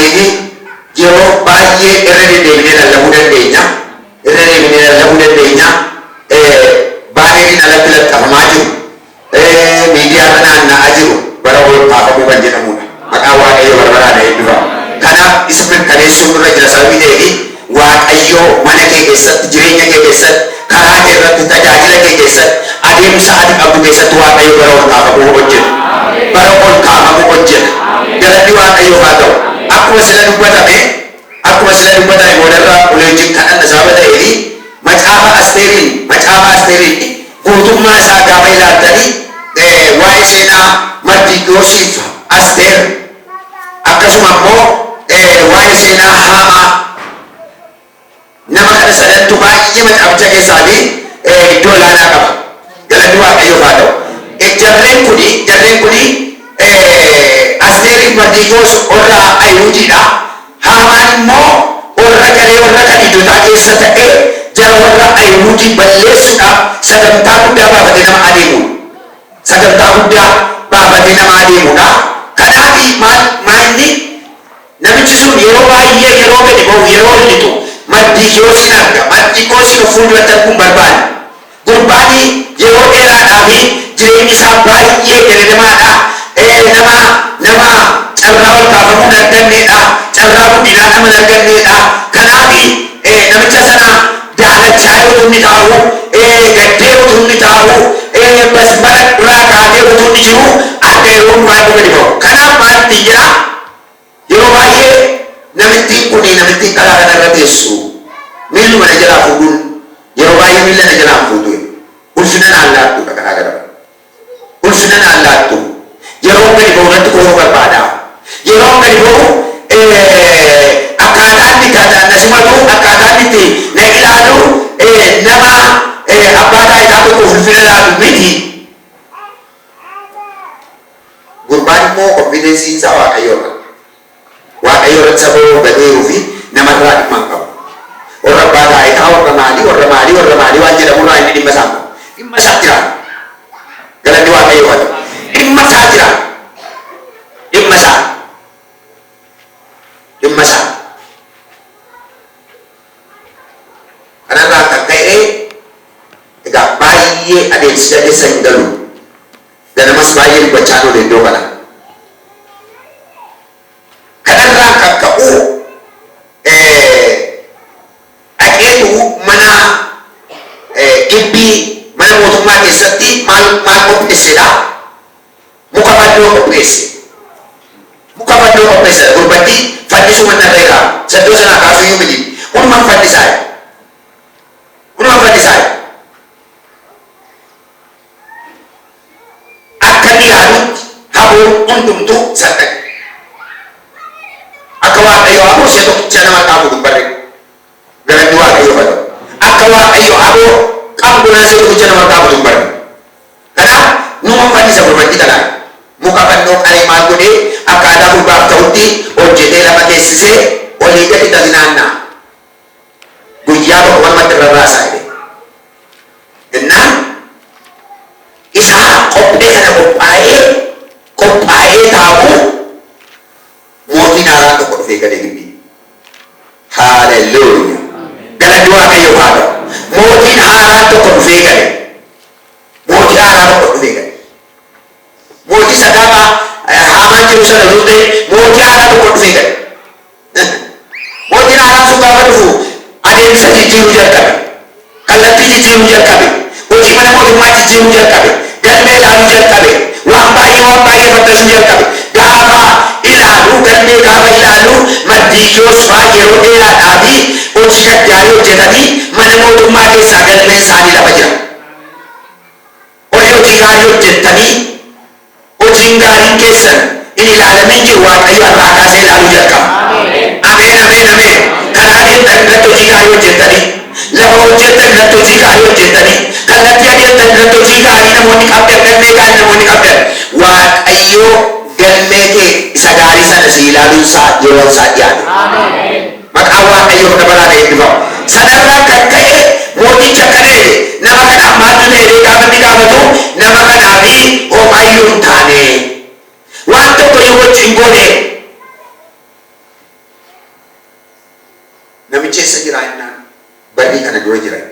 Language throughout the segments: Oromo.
Maaliif yeroo baay'ee irra deddeebinee lallabuu dandeenya. Irra deebinee lallabuu dandeenya. Baaneriin alatti laxxafamaa jiru. Miidiyaa irra naanna'aa jiru bara ol kaafamuu kan jedhamudha. Maqaan Waaqayyoo bara baraan haa eebbifamu. Kanaaf isa mirkaneessuun nurra jira sababii ta'eef Waaqayyoo mana kee keessatti, jireenya kee keessatti, karaa kee irratti, tajaajila kee keessatti, adeemsa ati qabdu keessatti Waaqayyo bara ol kaafamuu hojjeta. Bara ol kaafamuu hojjeta. Galanni Waaqayyoof haa ta'u. Akkuma sila dubbatame, akkuma sila dubbatame boodarra olii wajjin kadhanna sababa ta'eef macaafa Asteeriin, macaafa Asteeriin guutummaa isaa gaafa ilaaltanii waa'ee seenaa Mardikiyoosiif Asteer akkasuma immoo waa'ee seenaa Haamaa nama kana sadantu baay'ee macaaficha keessaatii iddoo olaanaa qaba. Galanni Waaqayyoof haa ta'u. Jarreen kuni jarreen kuni Asteeriif Mardikiyoos warra Ayihudiidha. Haamaan immoo warra garee warra Kadiidotaa keessa ta'ee jara warra Ayihudii balleessuudhaaf sagantaa guddaa baafatee nama adeemudha. Sagantaa guddaa baafatee nama adeemudha. Kanaaf maal maal inni namichi sun yeroo baay'ee yeroo gadi ba'u yeroo ol lixu Mardikiyoosiin arga. Mardikiyoosiin of fuulduratti arguu hin barbaanne. Gurbaan yeroo dheeraadhaaf jireenyi isaa baay'ee gadadamaadha. Nama nama carraa ol kaafamuu hin arganneedha. Carraa guddinaa nama hin arganneedha. Kanaaf namicha sana daalachaa utuu inni taa'u, gaddee utuu inni taa'u, basbara duraa kaatee utuu inni jiru arga yeroo hundumaa yeroo gadi ba'u. Kanaaf maal ittiin jedha? Yeroo baay'ee namittiin kuni namittiin karaa kanarra teessu miilluma na jalaa fuudhuun yeroo baay'ee miilla na jalaa hin fuutu. Ulfina naan laattuudha karaa gara. Ulfina naan laattu. Yeroo gadi ba'u irratti kooruu barbaada. Yeroo gadi ba'u akkaataa inni na simatu, akkaataa inni itti na ilaalu nama abbaa taayitaa tokko ulfina laatu miti. Gurbaan immoo konfiidensiin isaa Waaqayyo irra. Waaqayyo irratti sababa gateeruu fi namarraa dhimma hin qabu. Warra abbaa taayitaa, warra maalii, warra maalii, warra maalii waan jedhamurraa inni dhimma isaa hin qabu. Dhimma isaa jira. Galanni Waaqayyoof haa ta'u. Dhimma isaa jira. Dhimma isaa. Dhimma isaa. Kanarraa kan ka'e egaa baay'ee adeemsicha keessa hin galu. Ganamas baay'ee dubbachaa oole iddoo kana. Kanarraa kan ka'u dhaqeetu mana gibbii mana mootummaa keessatti maal maal qopheessedha? Muka fannoo qopheesse. Muka fannoo qopheessedha. Gurbattii fannisuu manna irra jira. Saddoo sanaa kaasuu iyyuu miti. Hunuman fannisaa. Hunuman fannisaa. Akka inni yaadutti haboon hundumtuu isatti dhaqe. Akka Waaqayyo haboo si'a tokkicha nama harkaa fuudhu hin barre. Galanni Waaqayyoof haa ta'u. Akka Waaqayyo haboo qangunaa si'a tokkicha nama harkaa fuudhu hin barre. Kanaaf numa fannisa gurbattii kanaan. Muka fannoo qaree maal godhee akkaataa gurbaaf ta'utti hojjetee lafa teessisee olii gadi tazinaannaa. Guyyaa tokko manumatti rarraasaa jedhe. Innaan isaa qophee kana qophaa'ee qophaa'ee taa'u mootiin haaraan tokko dhufee galee gibbii. Haaleluyyaa. Galanni Waaqayyoof haa ta'u. Mootiin haaraan tokko dhufee gale. Mootii haaraa tokko dhufee gale. Mootii isa gaafa Haamaan jiru sana osoo hin ta'in mootii haaraa tokko dhufee gale. Mootiin haaraan sun gaafa dhufu adeemsa jijjiiruu jalqabe. Kallattii jijjiiruu jalqabe. Hojii mana mootummaa jijjiiruu jalqabe. Galmee ilaaluu jalqabe. Waan baay'ee waan baay'ee fattashuu jalqabe. Gaafa ilaalu galmee gaafa ilaalu Mardiikiyoos fa'aa yeroo dheeraadhaa fi hojii gaggaarii hojjetanii mana mootummaa keessaa galmeen isaanii lafa jira. Warri hojii gaarii hojjettanii hojiin gaariin keessan hin ilaalamin jiru Waaqayyo har'aa kaasee ilaaluu jalqaba. Ameen, ameen, ameen. Karaa deemtan irratti hojii gaarii hojjettanii, lafa hojjettan irratti hojii gaarii hojjettanii, kallattii adeemtan irratti hojii gaarii namoonni qabdan, galmee gaarii namoonni qabdan, Waaqayyo galmee kee isa gaarii sana si ilaaluun isaa yeroon isaa dhiyaate. Maqaan Waaqayyoo bara baraan eebbifamu. Sanarraa kan ka'e mootichi akkana jedhe, nama kanaaf maaltu ta'e jedhee gaafa inni gaafatu, nama kanaaf homaayyuu hin taane. Waan tokko iyyuu gochi hin goone. dura jiran.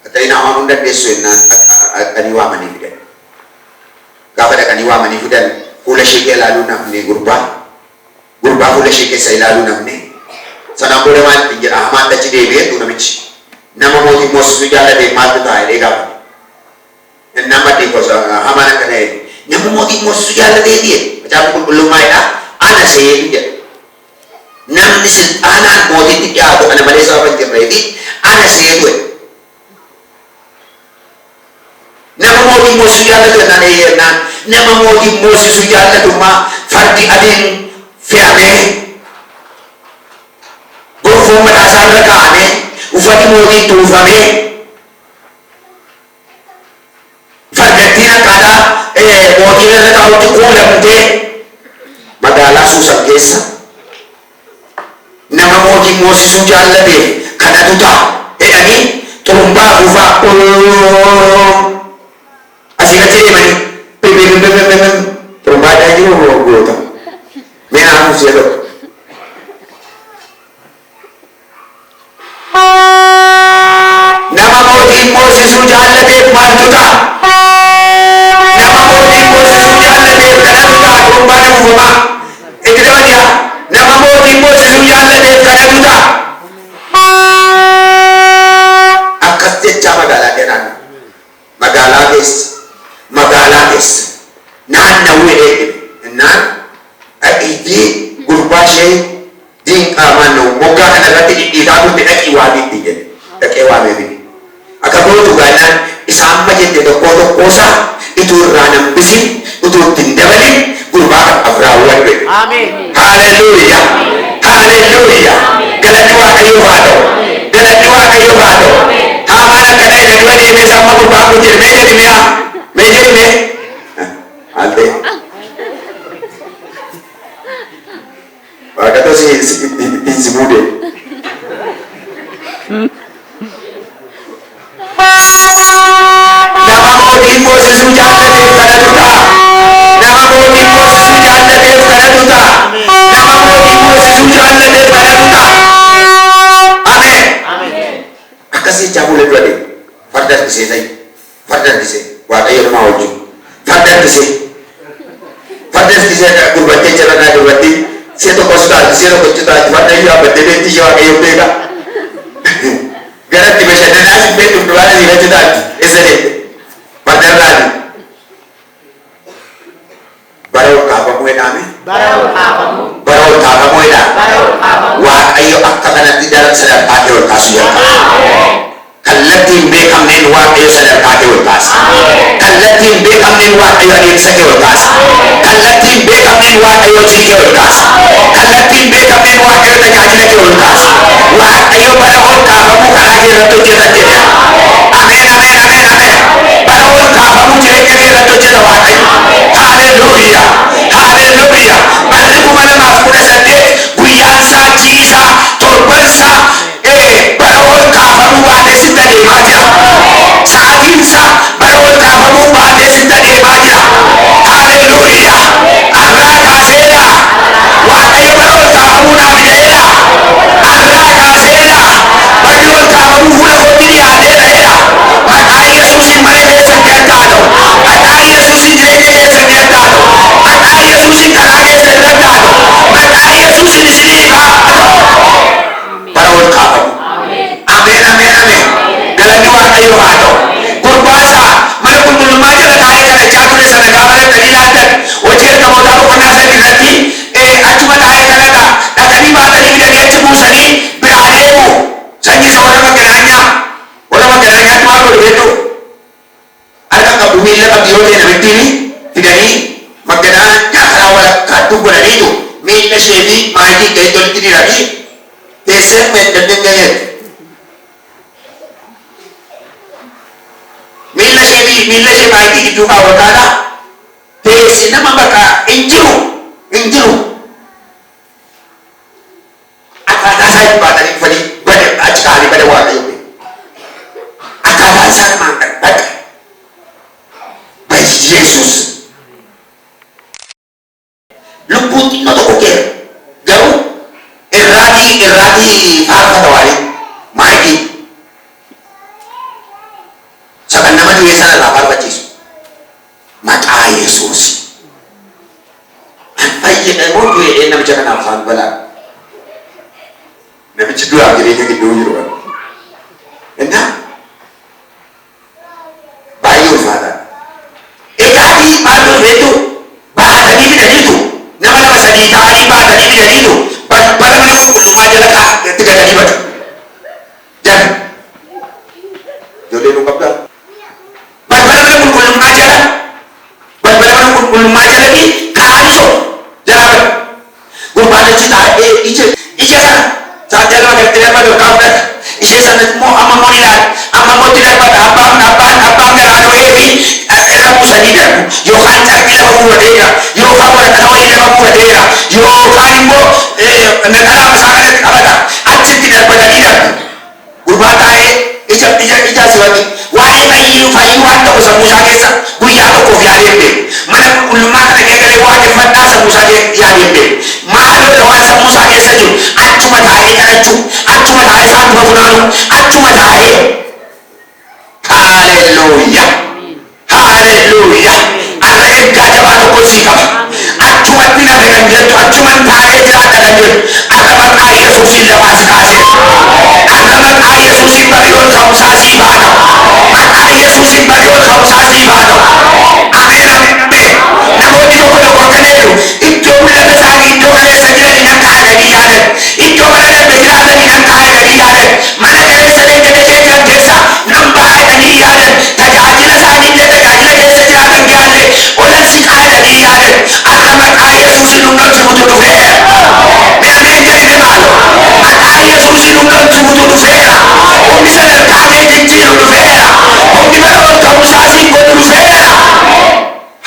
Dhaqanii naa waamuu hin dandeessu jennaan dhaqanii waamanii fidan. Gaafa dhaqanii waamanii fidan fuula ishee ilaaluu namni gurbaa. Gurbaa fuula ishee keessa ilaaluu namni. Sanaan booda maal ittiin jedha hamaan achi deebi'eetu namichi. Nama mootii moosisuu jaallatee maaltu ta'a jedhee gaafate. Nama gosa hamaan akkana jedhe. Nama mootii moosisuu jaallatee jedhe. Macaafa qulqullummaa jedha. Ana seetu jedha. Namni silxaanaan mootiitti dhiyaatu ana malee sababa hin jirreefi ana seetu jedha. Nama mootii moosisuu jaallatu jennaan eeyyee jennaan nama mootii moosisuu jaallatummaa fardi adiin fe'amee gonfoon mataa isaa irra kaa'amee uffati mootii tuufamee fardattiin akkaataa mootiin irra taa'utti kuulamtee magaalaa Suusan keessa nama mootii moosisuu jaallateef kanatu ta'a jedhanii xurumbaa afuufaa asii achi deemanii xurumbaa dhaa jiru goota mee naa si'a tokko. Nama mootiin moosisuu jaallateef maaltu ta'a? Nama mootiin moosisuu jaallateef kanatu ta'a xurumbaan afuufamaa. Itti dabaliyaa nama mootiin moosisuu jaallateef kanatu ta'a. Akkas jechaa magaalaa jedhaan magaalaa keessa magaalaa keessa naannawuu jedhee innaan dhaqiitii gurbaa ishee diinqaa maannoo moggaa kana irratti dhidhiitaa turte dhaqii waamii itti jedhe dhaqee waamee fide. Akka gootu gaannaan isa amma jette tokkoo tokkoosaa utuu irraa nambisin utuu ittiin dabalin gurbaa kan afraawwan jedhe. Ameen. Haleluuyaa! Haleluuyaa! Galanni Waaqayyoof haa ta'u. Galanni Waaqayyoof haa ta'u. Haamaan akkana jedhe dura deemee amma gurbaan kun jedhe mee jedhi mi'a mee jedhi mee. Maal ta'e? Waaqatu si ittiin si muude. Nama mootiin moosisuu jaallateef kanatu ta'a. Nama mootiin moosisuu jaallateef kanatu ta'a. Nama mootiin moosisuu jaallateef kanatu ta'a. Ameen. Ameen. Akkas jechaa fuula dura deema. Farda harkisee ta'i. Farda harkisee. Waaqayyo namaa wajjin. Farda harkisee. Farda harkisee gurbattee jala dubartii si'a tokko si taati si'a tokko si taati farda iyyuu yaabbattee beekti ishee Waaqayyo beeka. Gara itti bashannanaa si beektu duraan asii achi taati. Eessa deemte? Farda irraati. Bara ol kaafamuu jedhame. Bara ol kaafamuu. Bara ol kaafamuu jedhame. Bara ol kaafamuu. Waaqayyo akka kanatti daran sadarkaa kee ol kaasuu jalqaba. Kallattii hin beekamneen Waaqayyo sadarkaa kee ol kaasa. Kallattii hin beekamneen Waaqayyo adeemsa kee ol kaasa. Kallattii hin beekamneen Waaqayyo hojii kee ol kaasa. Kallattii hin beekamneen Waaqayyo tajaajila kee ol kaasa. Waaqayyo bara ol kaafamuu karaa kee irratti hojjeta jedhe. Ameen ameen ameen ameen. Bara ol kaafamuu jireenya kee irratti hojjeta Waaqayyo. Haleluuyaa. Haleluuyaa. Barri 2018 guyyaan isaa ji'i isaa torban isaa bara ol kaafamuu baatee sitti adeemaa jira. Sa'aatiin isaa bara ol kaafamuu baatee sitti adeemaa jira. Haleluuyaa. Arraa kaaseera. Waaqayyo bara ol kaafamuu naa fideera. Arraa kaaseera. Barri ol kaafamuu fuula kootti dhiyaateera jedha. Maqaa Yesuusiin mana keessan ni addaatu. Maqaa Yesuusiin jireenya keessan ni addaatu. Maqaa Yesuusiin karaa keessan ni addaatu. Maqaa Yesuusiin isinii haa. Bara ol kaafamuu. Ameen ameen ameen. Galanni Waaqayyoof haa ta'u. Gurbaa isaa mana qulqullummaa jala taa'ee kadhachaa ture sana gaafa dhaqanii ilaaltan hojii ergamootaa boqonnaa sadii irratti achuma taa'ee kadhata. Dhaqanii baatanii fidanii achi buusanii biraa deemu. Sanyii isa warra magganaanyaa. Warra magganaanyaatti maal godhu beektu? Harka qabu miilla qabdi yoo ta'e namittiin fidanii magganaanyaa karaa walakkaatti godhaniitu miilla ishee fi maayikii ga'eetti walitti diranii teessee dandeenyeetti. Miilla ishee fi miilla ishee maayikii gidduu kaawwataadha. Teesse nama bakka hin jiru hin jiru. Akkaataa isaa itti baatanii dhufanii bada achi kaa'anii bada Waaqayyo beeku. Akkaataa isaa namaan kan bakka. Yesuus. Lubbuun xinnoo tokko keera. Garuu irraatii irraatii faarfata waa'ee maayikii. Jireenya immoo du'ee namicha kanaaf saan balaa. Namichi du'aaf jireenya gidduu jiru kana. Innaa baay'ee ulfaataadha. Egaatii maal dhufeetu baatanii fidaniitu nama lama sadii ta'anii baatanii fidaniitu balbala mana qulqullummaa jala itti gatanii badu. Jala. Ijoollee nu qabdaa? Balbala mana qulqullummaa jala balbala mana qulqullummaa jalatti kaa'anii sobu jalaa badu. Gurbaan achi taa'ee ija ija sana sa'aatii lama gadi darbatu yookaan fudhata. Ishee sana immoo amma immoo ni ilaala. Amma immoo itti darbata. Abbaan abbaan abbaan garaa dho'ee fi irra buusanii darbu. Yookaan carqii lafa buufateera. Yookaan waraqata wayii lafa buufateera. Yookaan immoo naxalaa isaa kanatti qabata. Achitti darbatanii darbu. Gurbaa taa'ee ija ija ija sibatti waa'ee fayyuu fayyuu waan ta'u sammuu isaa keessa guyyaa tokkoof yaadee hin beeku. Mana qulqullummaa kana keessa waaqeffannaa sammuu isaa keessa yaadee hin beeku. Maaloo waan sammuu isaa keessa jiru achuma taa'ee kadhachuu, achuma taa'ee saantuma funaanuu, achuma taa'ee. Haaleluyyaa! Haaleluyyaa! Har'a ergaa jabaa tokko sii qaba. Achumatti nafe kan jettu, achuman taa'ee jiraadha kan jettu, har'a maqaa Yesuusiin lafaa si kaaseera. Har'a maqaa Yesuusiin barri ol ka'umsaa sii baata. Maqaa Yesuusiin barri ol ka'umsaa sii baata. Ameen, ameen, ameen. Namoonni tokko tokko akkana jedhu, iddoo mul'ata isaanii iddoo kaleessa jiranii nan kaa'atanii yaadan. Iddoo bara darbe jiraatanii nan kaa'atanii yaadan. Mana kaleessa deeggaree jiran keessa nan baay'atanii yaadan. Tajaajila isaanii illee tajaajila keessa jiraatan gaallee olan si kaa'atanii yaadan. Har'a maqaa Yesuusiin humna ol si butu dhufeera. Mee ameen jedhime maaloo. Maqaa Yesuusiin humna ol si butu dhufeera. Humni sadarkaa kee jijjiiru dhufeera. Humni bara ol ka'umsaa siin godhu dhufeera.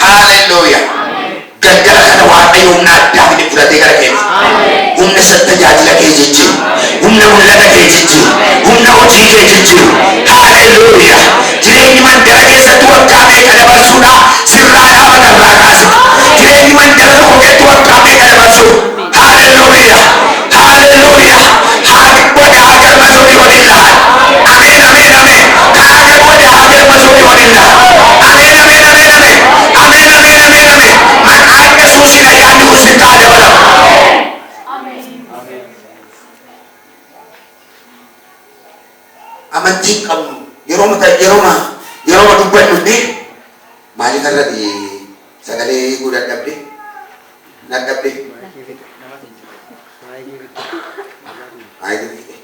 Haaleluyyaa. Galgala kana Waaqayyo humna addaa fide fudhatee gara keenya. Humna isa tajaajila kee jijjiiru. Humna mul'ata kee jijjiiru. Humna hojii kee jijjiiru. Haaleluyyaa. Jireenyi mandara keessatti waggaa meeqa dabarsuudha sirraa dhaabata irraa kaase. Jireenyi mandara tokko keessatti waggaa meeqa dabarsu. Haaleluyyaa. Haaleluyyaa. ወደ ሀገር መዞር ይሆንልሃል። አሜን አሜን አሜን። ከሀገር ወደ ሀገር መዞር ይሆንልሃል። አሜን አሜን አሜን አሜን አሜን አሜን አሜን አሜን። Maqaa Yesuusiin ayyaanni kun sitti haa dabalamu. Amantii qabnu yeroo mata yeroo yeroo dubbannu illee maaliif irratti sagalee eeguu dadhabde dadhabde maayikii fixe.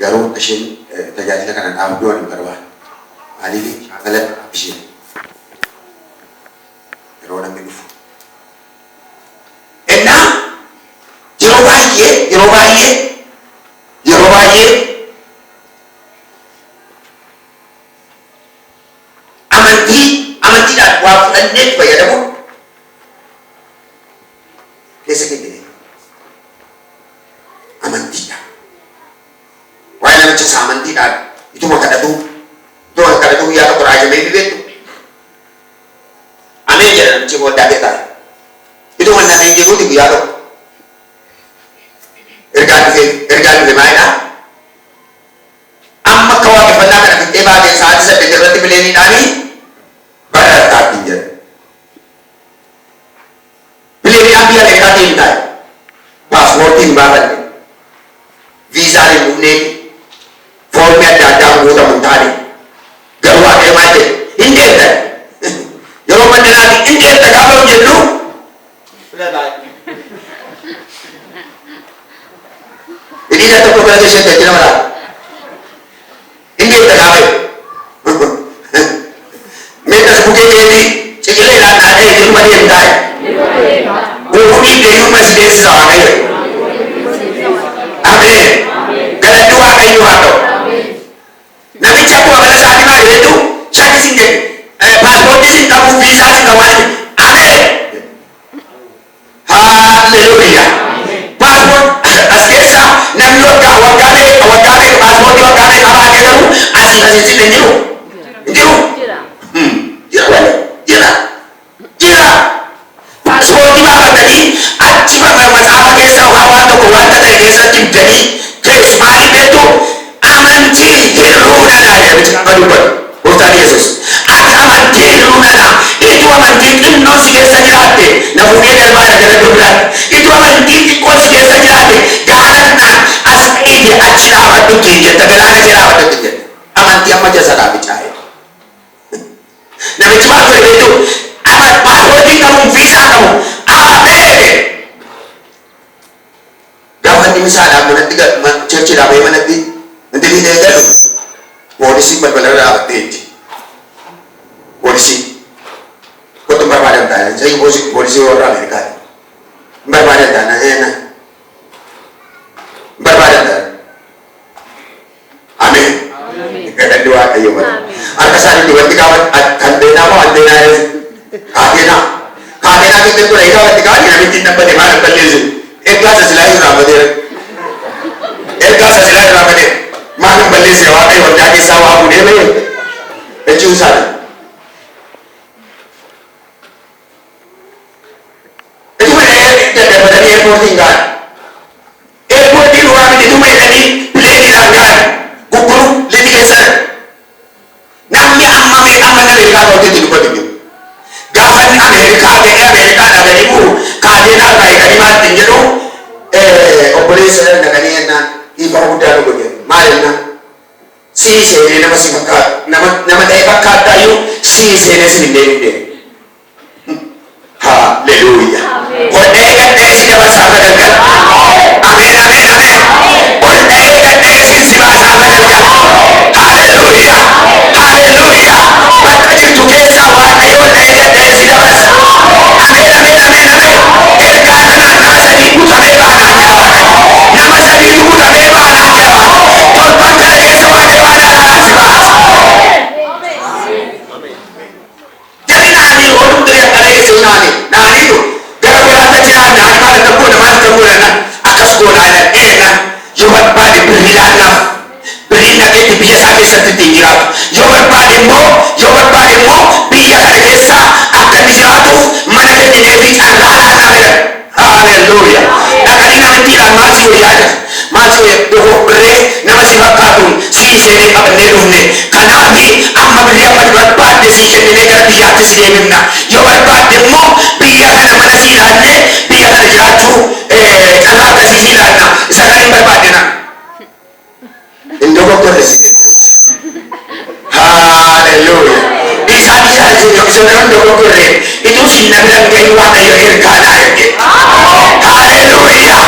Garuu isheen tajaajila kana dhaabduu ani barbaada. Maaliif shaakala isheen yeroo namni dhufu. Innaa yeroo baay'ee yeroo baay'ee yeroo baay'ee amantii amantiidhaan waa fudhannee itti fayyadamuun keessa kennine amantiidhaan. Waa'ee namicha isaa amantiidhaan ituma kadhatu ituma kadhatu guyyaa tokko raajamee ni beektu. Ameen jedha namichi waldaa kee taa'e. Ituma inni ameen jedhuuti guyyaa tokko. Ergaan dhufe ergaan dhufe maalidhaa? Amma akka waaqeffannaa kana fixee baatee sa'aatii 8 irratti bileeniidhaanii barartaatti hin jedhu. Bileeniidhaan biyya Ameerikaa deemu taa'e. Paaspoortii hin baafanne. Viizaan hin dhufneef. Foormii adda addaa guutamu hin taane. Garuu Waaqayyo maal jedhe? Hin deemtan. Yeroo mandalaati hin deemta gaafa hin jennu. Hidhiin tokko gara keessatti achi nama laata. Hin deemta gaafa jedhu. Meetas bukee keetii ciqileedhaan dhaadhee jirma deemtaa. Uumuu deemuu si deessisa Waaqayyo. Ameen. Galanni Waaqayyo haa ta'u. Namichi akkuma mana isaatii maal jedhu shakki sin jedhe. Paaspoortii sin qabu viizaa sin qabu maal jedhe. Ameen. Haaleluyyaa. Paaspoort as keessa namni waggaa waggaa meeqa waggaa meeqa Ishee achi dhaabadhu ittiin jetta, galaana ishee dhaabadhu ittiin jetta. Amantii amma jasa dhaabichaa. Namichi maal godhe beektu? Ama paaspoortii qabu, viisaa qabu. Ameen! Gaafa inni misaadhaan manatti churchiidhaa bahee manatti intalli ta'ee galu, poolisiin balbala irra dhaabattee jetti. Poolisii. Kottu barbaadan ta'a. Sai poolisii warra Ameerikaati. Barbaadan ta'a. Na barbaadan ta'a. Ameen. Galanni Waaqayyo bara. Harka isaanii duubatti qaban kan deenaa moo anteenaa jedhu? Kaateenaa. Kaateenaa keessatti godha egaa watti qaban, namichi hin dhabbate, maal balleessu? Ergaa isa silaa irraa bateera. Ergaa isa silaa irraa bateera. Maal hin balleessine? Waaqayyo waldaa keessaa waa fuudhee bahee jechuu isaati. Ituma daddarbatanii airportiin ga'an. Airportiin waa miti, ituma jedhanii planeiidhaan ga'an. Gugguru lixi keessa namni amma mee amma Ameerikaa ta'utti itti dubbatu jiru. Gaafa inni Ameerikaa ga'ee Ameerikaadhaa gadi bu'u, kaateenaa irraa eeganii maal ittiin jedhu, obboleessa dhaqanii jennaan, dhiifama guddaa nu godhe. Maal jennaan, sii seenee nama si fakkaatu, nama ta'e fakkaattaayyuu, sii seenee si hin deemne. Haleluuyaa. Ol dha'ee gad dha'ee si dabarsa har'a galgala. Ameen, ameen, ameen. Ol dha'ee gad dha'ee si baasa har'a galgala. Haleluuyaa. Haleluuyaa. Bakka jirtu keessaa Waaqayyo ol dha'ee gad dha'ee si dabarsa. Ameen, ameen, ameen, ameen. Ergaa kanaan nama sadii butamee baanaan jira Waaqayyo. Nama sadiitu butamee baanaan jira Waaqayyo. Torban kana keessa Waaqayyo haadhaan si baasa. Jarri naanii ooluu diree akkana keessa naanii naaniitu gara biraatti achi naanii maal akka goona, maal akka goona, akkas goonaa jedhan. Eenna yoo barbaade birrii laannaaf, birrii dhaqeetti biyya isaa keessatti ittiin jiraatu, yoo barbaade immoo biyya kana keessa akka inni jiraatuuf mana kenninee fi carraa laannaa jedhan. Haleluuyaa. Dhaqanii namittiidhaan, maal si wayyaa jedha, maal si wayyaa, dogoggorree nama si fakkaatuun sii seenee qabannee dhufne, kanaafi amma birrii amma barbaadde sii kenninee gara biyyaatti si deemifna, yoo barbaadde immoo biyya kana mana sii laannee biyya kana jiraachuu carraa akkasii sii laanna, isa kan hin barbaaddina. Hin dogoggorre si jedhe. Haleluuyaa. Isaan isa hin dogoggorre ituu sin na biran gahin Waaqayyo ergaa naa erge. Haleluuyaa.